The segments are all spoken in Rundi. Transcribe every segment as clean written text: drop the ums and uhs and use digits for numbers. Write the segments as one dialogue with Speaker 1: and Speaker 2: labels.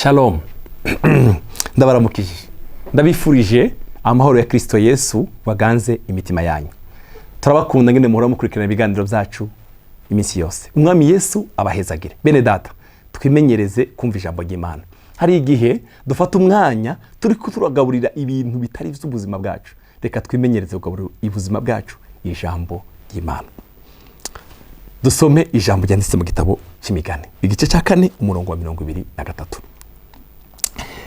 Speaker 1: Shalom, ndabaramukije, ndabifurije amahoro ya Kirisito Yesu waganze imitima yanyu. Turabakunda ngene muhora mukurikirana ibiganiro byacu iminsi yose. Umwami Yesu abahezagire. Bene data, twimenyereze kumva ijambo ry'Imana. Hari igihe dufata umwanya turi turagaburira ibintu bitari iby'ubuzima bwacu. Reka twimenyereze kugaburira ubuzima bwacu ijambo ry'Imana. Dusome ijambo ryanditse mu gitabo cy'Imigani, igice cya 4, umurongo wa 23: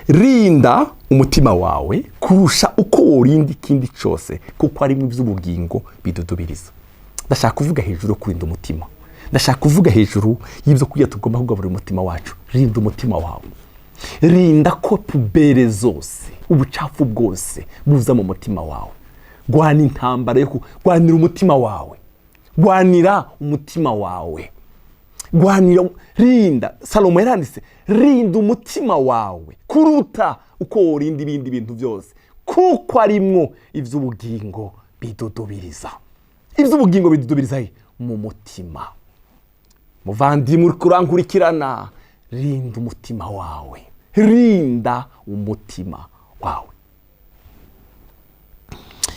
Speaker 1: "Rinda umutima wawe kurusha uko worinda ikindi cyose, kuko ari mu by'ubugingo bidudubiriza." Ndashaka kuvuga hejuru yo kurinda umutima. Ndashaka kuvuga hejuru y'ibyo kurya tugomba kugaburira umutima wacu. Rinda umutima wawe, rinda ko poubelles zose, ubucafu bwose buza mu mutima wawe. Rwana intambara yo kurwanira umutima wawe, rwanira umutima wawe, rwanira, rinda. Salomo yaranditse: "Rinda umutima wawe kuruta uko worinda ibindi bintu byose, kuko arimwo iby'ubugingo bidudubiriza." Iby'ubugingo bidudubiriza he? Mu mutima. Muvandimwe uri kurankurikirana, rinda umutima wawe, rinda umutima wawe.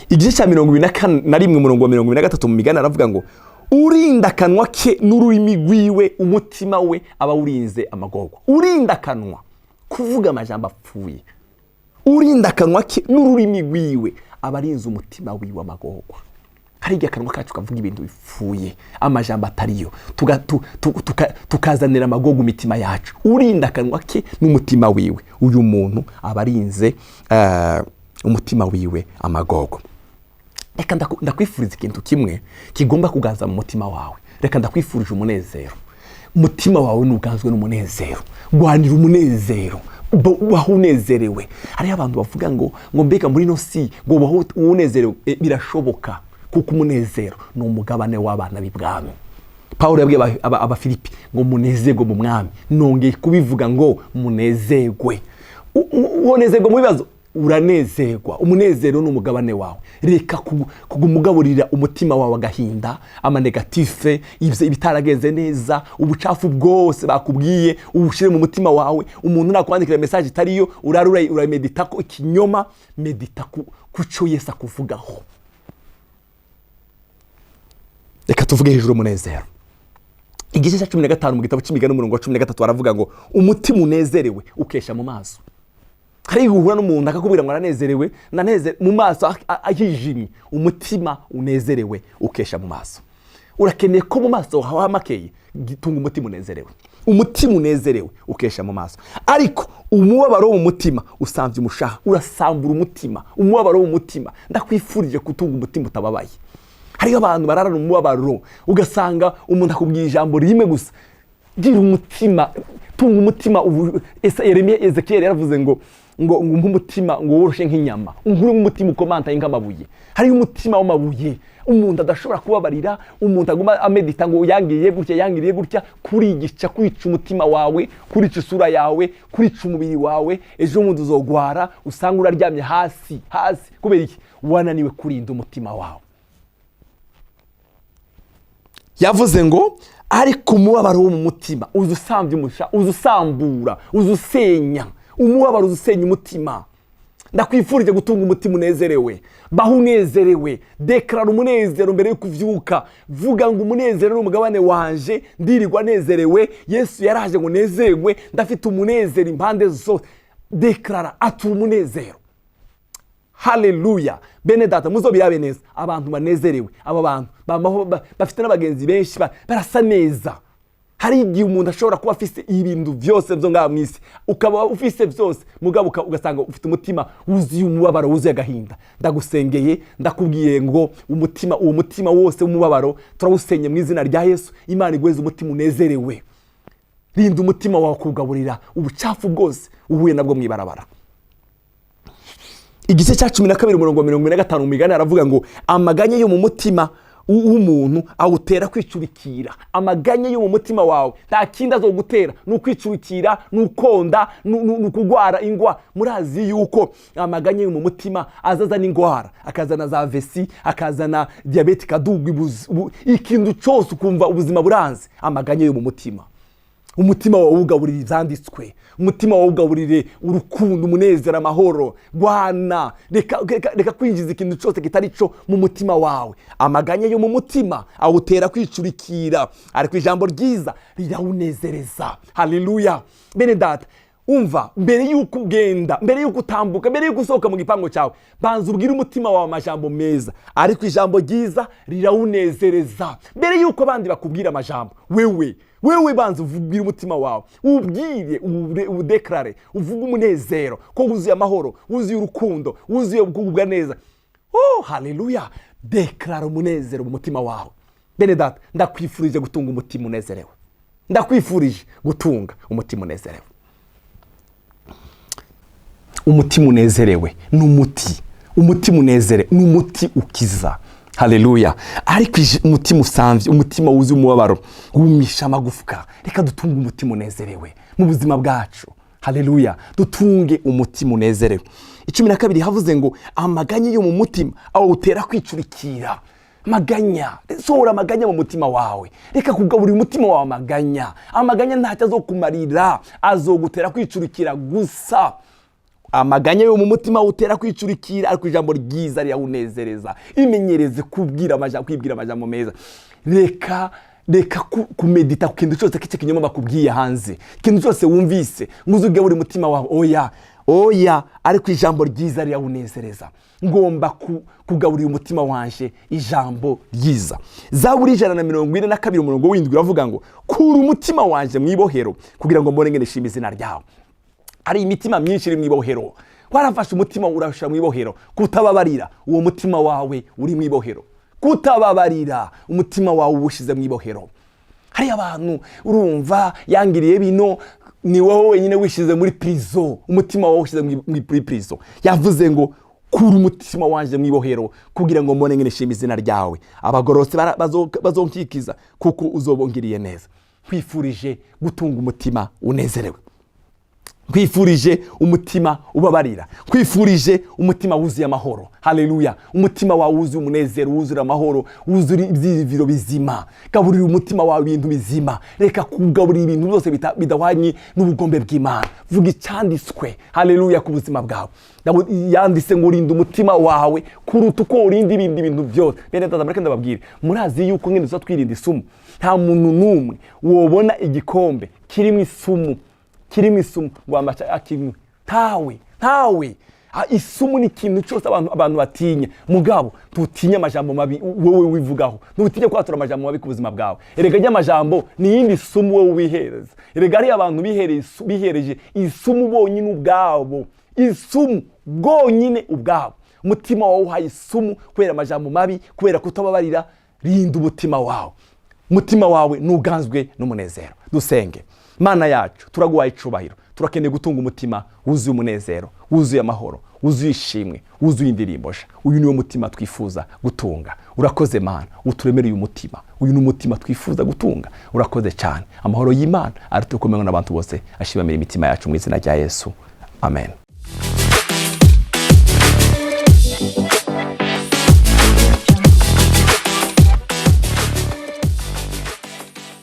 Speaker 1: Igice cya 21, umurongo wa 23 mu Migani aravuga ngo: "Urinda akanwa ke n'ururimi rwiwe, umutima we aba awurinze amagorwa." Urinda akanwa kuvuga amajambo apfuye, urinda akanwa ke n'ururimi rwiwe, aba arinze umutima wiwe amagorwa. Hari igihe akanwa kacu kavuga ibintu bipfuye, amajambo atariyo, tukazanira amagorwa imitima yacu. Urinda akanwa ke n'umutima wiwe, uyu muntu aba arinze umutima wiwe amagorwa. Reka ndakwifuriza ikintu kimwe kigomba kuganza mu mutima wawe. Reka ndakwifurije umunezero. Umutima wawe nuganzwe n'umunezero. Rwanira umunezero, baho unezerewe. Hariho abantu bavuga ngo mbega muri ino si ngo baho unezerewe? Birashoboka, kuko umunezero ni umugabane w'abana b'ibwami. Paul yabwiye Abafilipi ngo: "Munezerwe mu Mwami. Nongeye kubivuga ngo munezerwe." Wonezerwa mu bibazo, uranezerwa. Umunezero ni umugabane wawe. Reka kuguma ugaburira umutima wawe agahinda, ama négatif, ibyo ibitaragenze neza, ubucafu bwose bakubwiye ubushyire mu mutima wawe. Umuntu nakwandikira message itariyo, urara uramedita ko ikinyoma. Medita ku cyo Yesu akuvugaho. Reka tuvuge hejuru umunezero. Igice cya 15 mu gitabo cy'Imigani, umurongo wa 13, baravuga ngo: "Umutima unezerewe ukesha mu maso." Hari igihe uhura n'umuntu akakubwira ngo aranezerewe, ndaneze, mu maso ahijimye. Umutima unezerewe ukesha mu maso. Urakeneye ko mu maso hawe hamakeye? Tunga umutima unezerewe. Umutima unezerewe ukesha mu maso, ariko umubabaro wo mu mutima usanzwe umushaha, urasambura umutima. Umubabaro wo mu mutima, ndakwifurije kutunga umutima utababaye. Hariho abantu bararana umubabaro, ugasanga umuntu akubwiye ijambo rimwe gusa. Gira umutima, tunga umutima ubu. Ese Yeremiya, Ezekiyeli yaravuze ngo umpe umutima ngo woroshe nk'inyama, unkure umutima ukomantaye nk'amabuye. Hariho umutima w'amabuye, umuntu adashobora kubabarira, umuntu aguma amedita ngo yangiriye gutya, yangiriye gutya. Kurigica, kurica umutima wawe, kurica isura yawe, kurica umubiri wawe. Ejo bundi uzogwara, usanga uraryamye hasi hasi. Kubera iki? Wananiwe kurinda umutima wawe. Yavuze ngo: "Ariko umubabaro wo mu mutima uza usambya umusha, uza usambura, uza usenya." Umubabaro uza usenya umutima. Ndakwifurije gutunga umutima unezerewe. Baho unezerewe, dekarara umunezero mbere yo kuvyuka. Vuga ngo: "Umunezero ni umugabane wanje, ndirirwa nezerewe. Yesu yaraje ngo nezerwe, ndafite umunezero impande zose." Dekarara, atura umunezero. Haleluya! Bene data, muzobirabe neza, abantu banezerewe, aba bantu bamaho bafite n'abagenzi benshi, barasa neza. Hari igihe umuntu ashobora kuba afise ibintu byose byo ngaha mu isi, ukaba ufise byose, mugabo ugasanga ufite umutima wuzuye umubabaro, wuzuye agahinda. Ndagusengeye, ndakubwiye ngo umutima, uwo mutima wose w'umubabaro turawusenye mu izina rya Yesu. Imana iguheze umutima unezerewe. Rinda umutima wawe kuwugaburira ubucafu bwose uhuye nabwo mu ibarabara. Igice cya 12, umurongo wa 45 mu Migani aravuga ngo: "Amaganya yo mu mutima w'umuntu awutera kwicurikira." Amaganya yo mu mutima wawe nta kindi azogutera, ni ukwicurikira, ni ukonda, ni ukugwara ingwa. Murazi yuko amaganya yo mu mutima azazana ingwara, akazana za vessie, akazana diyabete, ikaduga, ikintu cyose ukumva ubuzima buranze. Amaganya yo mu mutima. Umutima wawe uwugaburire ibyanditswe, umutima wawe uwugaburire urukundo, umunezero, amahoro. Rwana, reka, reka, reka kwinjiza ikintu cyose kitari cyo mu mutima wawe. Amaganya yo mu mutima awutera kwicurikira, ariko ijambo ryiza rirawunezereza. Haleluya! Bene data, umva, mbere y'uko ugenda, mbere y'uko utambuka, mbere y'uko usohoka mu gipangu cyawe, banza ubwire umutima wawe amajambo meza, ariko ijambo ryiza rirawunezereza. Mbere y'uko abandi bakubwira amajambo, wewe banza ubwire umutima wawe, ubwire, udekarare, uvuge umunezero ko wuzuye amahoro, wuzuye urukundo, wuzuye kugubwa neza. Oh, haleluya! Dekarara umunezero mu mutima wawe. Bene data, ndakwifurije gutunga umutima unezerewe, ndakwifurije gutunga umutima unezerewe. Umutima unezerewe ni umuti, umutima unezerewe ni umuti ukiza. Haleluya! Ariko umutima usanzwe, umutima wuzuye umubabaro, wumisha amagufwa. Reka dutunge umutima unezerewe mu buzima bwacu. Haleluya! Dutunge umutima unezerewe. 12 havuze ngo amaganya yo mu mutima awutera kwicurikira. Amaganya, sohora amaganya mu mutima wawe. Reka kugaburira umutima wawe amaganya. Amaganya ntacyo azokumarira, azogutera kwicurikira gusa. Amaganya yo mu mutima utera kwicurikira, ariko ijambo ryiza rirawunezereza. Imenyereze kubwira amajambo, kwibwira amajambo meza. Reka kumedita ku kintu cyose kinyoma bakubwiye hanze, ikintu cyose wumvise ngo uze ugaburire umutima wawe. Oya, oya, ariko ijambo ryiza rirawunezereza. Ngomba kugaburira umutima wanje ijambo ryiza. Zaburi 142 umurongo w'7 uravuga ngo kura umutima wanje mu ibohero kugira ngo mbone ngene nshima izina ryawe. Hari imitima myinshi iri mu ibohero. Warafashe umutima urashyira mu ibohero. Kutababarira, uwo mutima wawe uri mu ibohero. Kutababarira, umutima wawe uwushyize mu ibohero. Hari abantu urumva yangiriye bino, ni wowe wenyine wishyize muri prison, umutima wawe ushyize muri prison. Yavuze ngo kura umutima wanje mu ibohero kugira ngo mbone ngene nshima izina ryawe. Abagororotse bazonkikiza kuko uzobongiriye neza. Nkwifurije gutunga umutima unezerewe, nkwifurije umutima ubabarira, nkwifurije umutima wuzuye amahoro. Haleluya! Umutima wawe wuzuye umunezero, wuzuye amahoro, wuzuye ibyiyumviro bizima. Gaburira umutima wawe ibintu bizima. Reka kugaburira ibintu byose bidahwanye n'ubugombe bw'Imana. Vuga icyanditswe, haleluya, ku buzima bwawe. Dawudi yanditse ngo urinda umutima wawe kuruta uko urinda ibindi bintu byose. Bene data, mureke ndababwire, murazi yuko ngene tuza twirinda isumu. Nta muntu n'umwe wobona igikombe kirimo isumu, kirimo isumu, ngo amaca akinywe. Ntawe, ntawe. Isumu ni ikintu cyose abantu batinya. Mugabo tutinye amajambo mabi wowe wivugaho, ntutinye kwatura amajambo mabi ku buzima bwawe. Erega rya majambo ni iyindi sumu wowe wihereza. Erega ari abantu bihereje isumu bonyine ubwabo, isumu bwonyine ubwabo. Umutima wawe uhaye isumu kubera amajambo mabi, kubera kutababarira. Rinda umutima wawe, umutima wawe nuganzwe n'umunezero. Dusenge. Mana yacu, turaguhaye icubahiro. Turakeneye gutunga umutima wuzuye umunezero, wuzuye amahoro, wuzuye ishimwe, wuzuye indirimbo sha. Uyu niwo mutima twifuza gutunga. Urakoze Mana, uturemere uyu mutima. Uyu ni umutima twifuza gutunga. Urakoze cyane. Amahoro y'Imana aruta uko n'abantu bose ashibamira imitima yacu mu izina rya Yesu, amen.